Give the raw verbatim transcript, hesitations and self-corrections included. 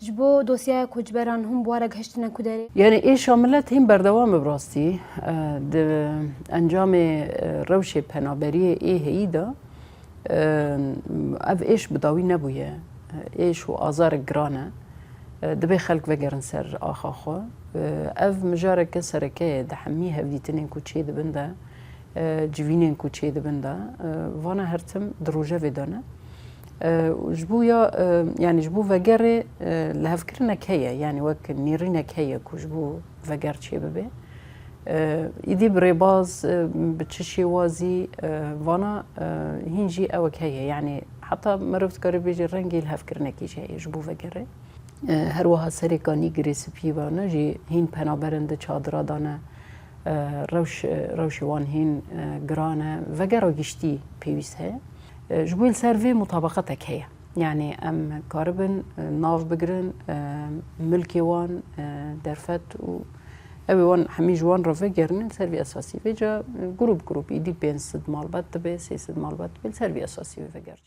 Ji bo dosyeya koçberan hûn bi we re gihiştine ku derê? Yani êşa milet hîn berdewam e bi rastî. E, di encamê, e, rewşê penaberiyê ê heyî de, e, ev êş bi dawî nebûye. E, êş û azarek giran e. E, dibê xelk vegerin ser axa xwe. E, ev mijareke sereke ye di hemî hevdîtinên ku çêdibin de, e, civînên ku çêdibin de. E, vana her tim di rojevê de ne. E, ji bo ya, e, yani ji bo vegerê, e, lihevkirinek heye, yani wek nêrînek heye ku ji bo veger çêbibe. E, îdî bi rêbaz, e, bi çi şêwazî, e, vana, e, hîn jî ewek heye. Yani heta meriv dikare bêje rengê lihevkirinekî jî heye ji bo vegerê. E, her wiha serê kanî girê spî vana jî hîn penaberin di çadira de ne. E, rewş, rewşê wan hîn, e, giran e. Vegera giştî pêwîst heye. E, ji bo li ser vê mutabaqetek heye. Yani em karibin, e, nav bigirin, e, milkê wan, e, derfet û ew ê wan hemî ji wan re vegerinin ser vî esasî. Vêca, e, grûp grûp îdî pênc sed malbat dibe, sê sed malbat dibe, li ser vî esasî wê veger.